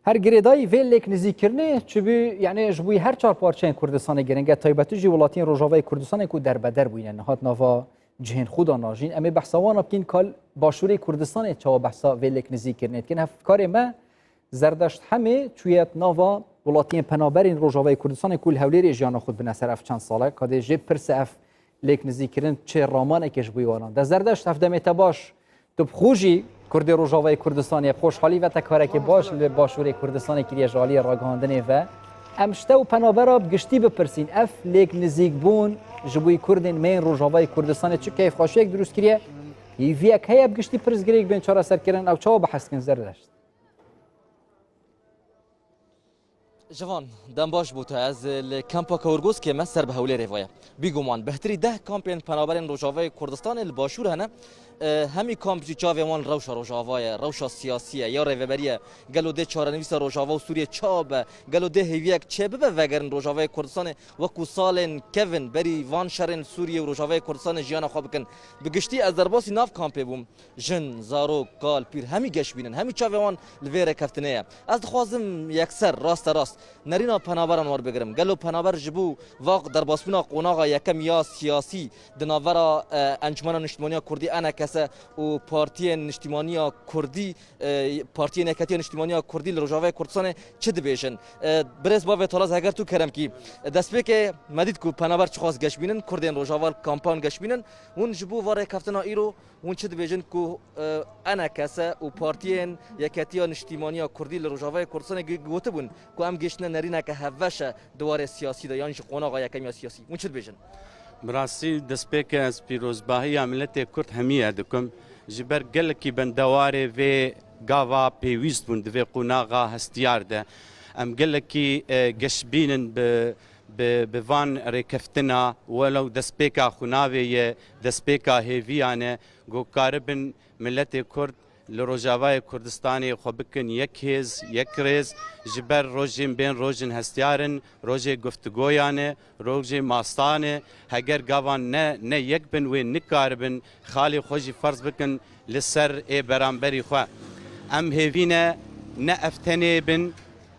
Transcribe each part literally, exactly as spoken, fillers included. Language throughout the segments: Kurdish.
Her girêdayî vê lêk nizîkirinê çi bû, yani ji bo her çar parçeyên Kurdistanê giring e, taybetî jî welatiyên Rojavayê Kurdistanê ku derbeder bûyîne, niha di nava cihên xwe de najîn. Em ê behsa wan bikîn, kal Başûrê Kurdistanê çawa behsa vê lêk nizîkirinê dikin. Hevkarê me Zerdeşt Hemê çûye di nava welatiyên penaberên Rojavayê Kurdistanê ku li Hewlêrê jiyana xwe dibine ser ev çend sale. Ka dê jê pirse ev lêk nizîkirin çi ramanekê ji bo wan e. De Zerdeşt, ev demê te baş. Tu bi xwe jî Kurdê Rojavayê Kurdistanê ye, bi xweşhalî ve te karekê baş li Başûrê Kurdistanê kiriye ji aliyê ragihandinê ve. Em ji te û penabera bi giştî bipirsîn, ev lêk nizîkbûn ji bo Kurdên me yên Rojavayê Kurdistanê çi keyfxweşiyek dirûst kiriye? Hêviyek heye bi giştî pirsgirêk bên çareserkirin, ew çawa bi hez dikin Zerdeşt? Civan, dem baş bo te. Ez li kampa Kewirgoskê me ser bi Hewlêrê ve ye. Bîguman, bêhtirî deh kampên penaberên Rojavayê Kurdistanê li Başûr hene. E, hemî kamp jî çavên wan rewşa Rojava ye, rewşa siyasî ye, ya rêveberî ye. Gelo dê çarenivîsa Rojava û Sûriyê çawa be? Gelo dê hêviyek çêbibe vegerin Rojavayê Kurdistanê wekû salên kevin berî van şerên Sûriyê û Rojavayê Kurdistanê jiyana xwe bikin? Bi giştî ez derbasî nav kampê bûm. Jin, zarok, kal, pîr, hemî geş bînin, hemî çavê wan li vê rêkeftinê ye. Ez dixwazim yekser, rasterast, nerîna penaberan werbigirim. Gelo penaber ji bo va derbasbûna qonaxa yekem ya siyasî di navbera, e, Encûmena Niştimaniya Kurdî, ENKS, û partiyên Niştimaniya Kurdî, e, partiyên Yeketiya Niştimaniya Kurdî li Rojavayê Kurdistanê çi dibêjin? E, birêz bavê Talaz, heger tu kerem kî, e, destpêkê me dît ku penaber çiqas geş bînin, Kurdên Rojava li kampan geş bînin, hûn ji bo va rêkeftina îro Hûn çi dibêjin ku, e, ENKS û partiyên Yeketiya Niştîmaniya Kurdî li Rojavayê Kurdistanê gi-, gotibûn ku em gihiştine nerîneke hevbeş e di warê siyasî de, yan jî qonaxa yekem ya siyasî? Hûn çi dibêjin? Bi rastî destpêkê ez pîrozbahiya miletê Kurd hemî ye dikim. Ji ber gelekî bendewarê vê gava pêwîst bûn di vê qonaxa hestiyar de. Em gelekî, e, geşbîn in bi bi, bi van rêkeftina, welew destpêka xwe navê ye, destpêka hêviyan e, ku karibin miletê Kurd li Rojavayê Kurdistanê xwe bikin yek hêz, yek rêz, ji ber rojên bên rojên hestiyar in, rojê guftûgoyan e, rojê mastan e, heger gavan ne, ne yek bin wê nikaribin xalê xwe jî ferz bikin li ser ê beramberî xwe. Em hêvî ne, ne ev tenê bin,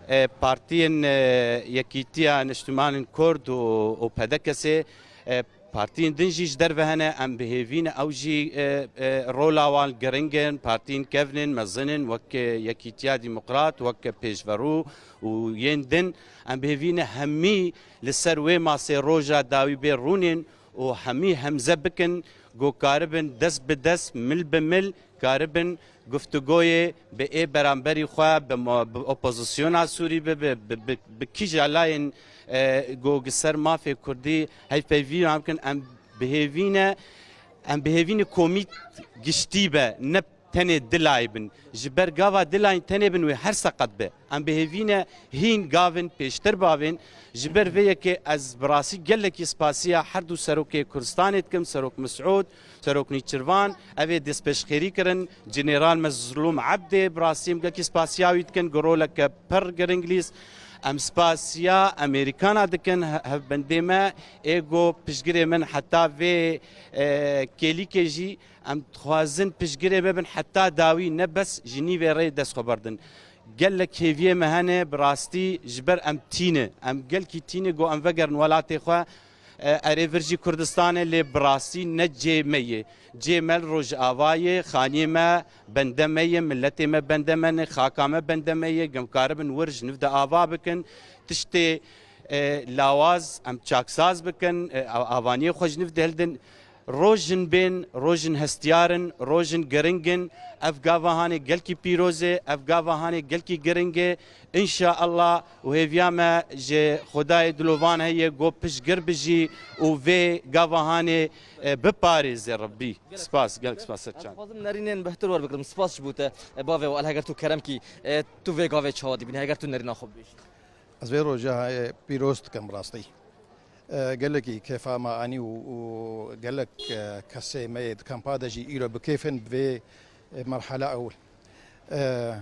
e, partiyên, e, Yekîtiya Niştimanên Kurd û, û P D K S'ê, e, partiyên din jî ji derve hene, em bi hêvî ne ew jî, e, e, rola wan giring in, partiyên kevn in, mezin in, wek, e, Yekîtiya Demokrat, wek Pêşverû û yên din. Em bi hêvî ne hemî li ser wê masê roja dawî bê rûnên û hemî hemze bikin, ku karibin dest bi dest, mil bi mil, karibin guftûgoyê bi ê beramberî xwe, bi mo-, bi opozisyona Sûrî be, bi, bi, bi, bi kîja layên, e, ku li ser mafê Kurdî hevpeyvî bikin, em bi hêvî ne, em bi hêvî ne komî giştî be, ne tenê dilayî bin. Ji ber gava dilayîn tenê bin wê her seqet be. Em bi hêvî ne hîn gavin pêştir bavên. Ji ber vê yekê ez bi rastî gelekî spasiya her du serokê Kurdistanê dikim, Serok Mesûd, Serok Nîçirvan, ev ê destpêşxêrî kirin. General Mezlûm Ebdê bi rastî em gelekî spasiya wî dikin, ku roleke pir giring lîst. Em spasiya Amerîkana dikin, he-, hevbendê me ê ku piştgirê min heta vê, e, kêlîkê jî em dixwazin piştgirê me bin heta dawî, ne bes ji nîvê rê dest xwe berdin. Gelek hêviyê me hene, bi rastî ji ber em tîne. Em gelkî tîne, ku em vegerin welatê xwe. E, erê vir jî Kurdistan e, lê bi rastî ne cê me ye. Cê me li Rojava ye, xaniyê me bende me ye, miletê me bende me ne, xaka me bende me ye, em karibin wir ji niv de ava bikin. Tiştê, e, lawaz em çaksaz bikin, e, av-, avaniyê xwe ji niv de hildin. Rojin bên, rojin hestiyar in, rojin giring in. Ev gava hanê gelkî pîroz e, ev gava hanê gelkî giring e. Înşaallah û hêviya me ji Xwedayê dilovan heye, ku piştgir bijî û vê gava hanê, e, biparêze Rebbî. Gelek spas, gelek spas, Serçan. Ez dixwazim nerînên bihtir werbigirim. Spas ji bo te, e, bavê we, heger tu kerem kî, e, tu vê gavê çawa dibînî, heger tu nerîna xwe bibêjî? Ez vê roja, e, pîroz dikim rastî. E, gelekî kêfa me anî û, û gelek, e, kesê me yê di kampa de jî îro bi kêf in bi vê, e, merhela ew. E,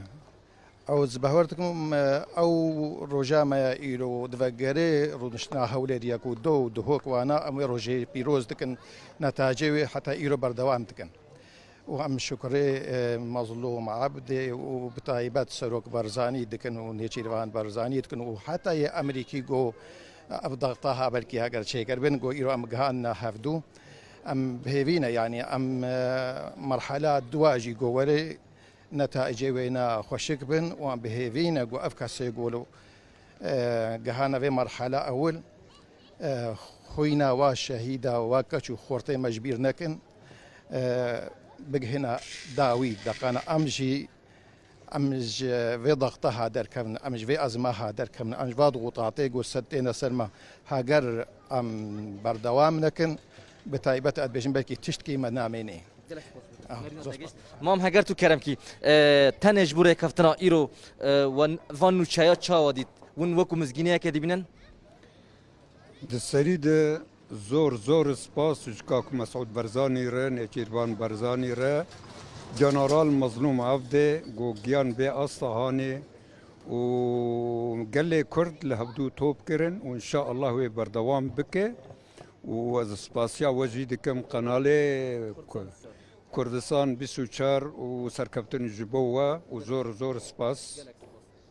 ew ez bawer dikim, e, ew roja me ya îro divegerê rûniştina Hewlêrî ya ku do dihok wana em wê rojê pîroz dikin, netacê wê heta îro berdewam dikin. û em şukrê, e, Mezlûm Ebdê û bi taybet Serok Barzanî dikin û Nêçîrvan Barzanî dikin û heta yê Amerîkî ku ev daxta ha belkî heger çêkirbin ku îro em gihandine hevdû. Em bi hêvî ne, yanî em, e, merhala dua jî ku were netayicê wê ne xweşik bin û em bi hêvî ne ku ev kesê ku, e, gihane vê merhala ewil, e, xwîna wa şehîda wa keç û xortê me ji bîr nekin, e, bigihine dawî. Deqana em jî, em ji vê daxta ha derkevin, em ji vê ezma ha derkevin, em ji va dixutatê ku ser têne ser me, heger em berdewam nekin, bi taybet ez dibêjim belkî tiştkî me namênê. Gelek spas. Ah, Nerîna zor te spas. Gişt. Mam, heger tu kerem kî, e, tenê ji bo rêkeftina îro, e, wan, van nûçeya çawa dît? Win wekû mizgîneyeke dibînin? Di serî de zor, zor spas ji Kak Mesûd Barzanî re, Nêçîrvan Barzanî re, General Mezlûm Avdê ku giyan vê asta hanê û gelê Kurd li hevdû top kirin û înşaallah wê berdewam bike û ez spasiya we jî dikim qenalê Ku-, Kurdistan bîst û çar û serkeftin ji bo we û zor, zor spas.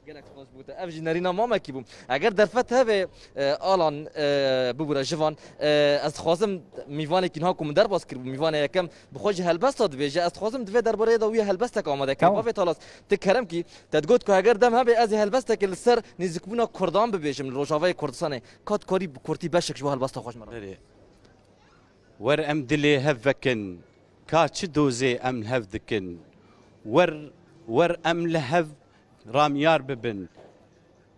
Gelek spas bo te. Ev jî nerîna mamekî bû. Eger derfet hebe, e, Alan, e, bibûre Jivan, e, ez dixwazim mîvanekî niha ku min derbas kiribû, mîvanê yekem bi xwe jî helbesta dibêje. Ez dixwazim di vê derbareyê de wî helbestek amade kirî. Tamam. Bavê Talas, tu kerem kî, te digot ku eger dem hebe ez ê helbestekê li ser nêzîkbûna Kurdan bibêjim li Rojavayê Kurdistanê. Ka tu karî bi kurtî beşek ji bo helbesta xwe ji min re? Belê. Wer em dilê hev vekin, ka çi dozê em li hev dikin. Wer, wer em li hev ramyar bibin.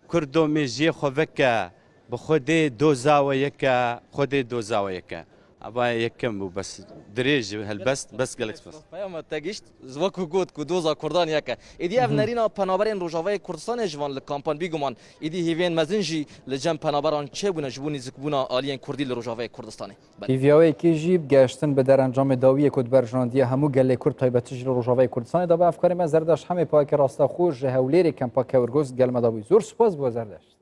Kurdo mêjiyê xwe veke, bi Xwedê doza we yeke, Xwedê doza we yeke. Ava yekem bû, bes dirêj helbest, bes gelek spas. Peyama te gişt, wekî got ku doza Kurdan yeke. Êdî ev Hı hı. nerîna penaberên Rojavayê Kurdistanê ji van li kampan bîguman. Êdî hêviyên mezin jî li cem penaberan çêbûne ji bo nêzîkbûna aliyên Kurdî li Rojavayê Kurdistanê. Belê. Hêviya wê yekê jî bi geştin bi derencamê dawiyê ku diberjinandiye hemû gelê Kurd, taybetî jî li Rojavayê Kurdistanê de, bi evkarê me Zerdeşt Hemê Payekê Rasta xwe ji Hewlêrê Kempa Kewirgoz gel me de bûyî. Zor spas bo Zerdeşt.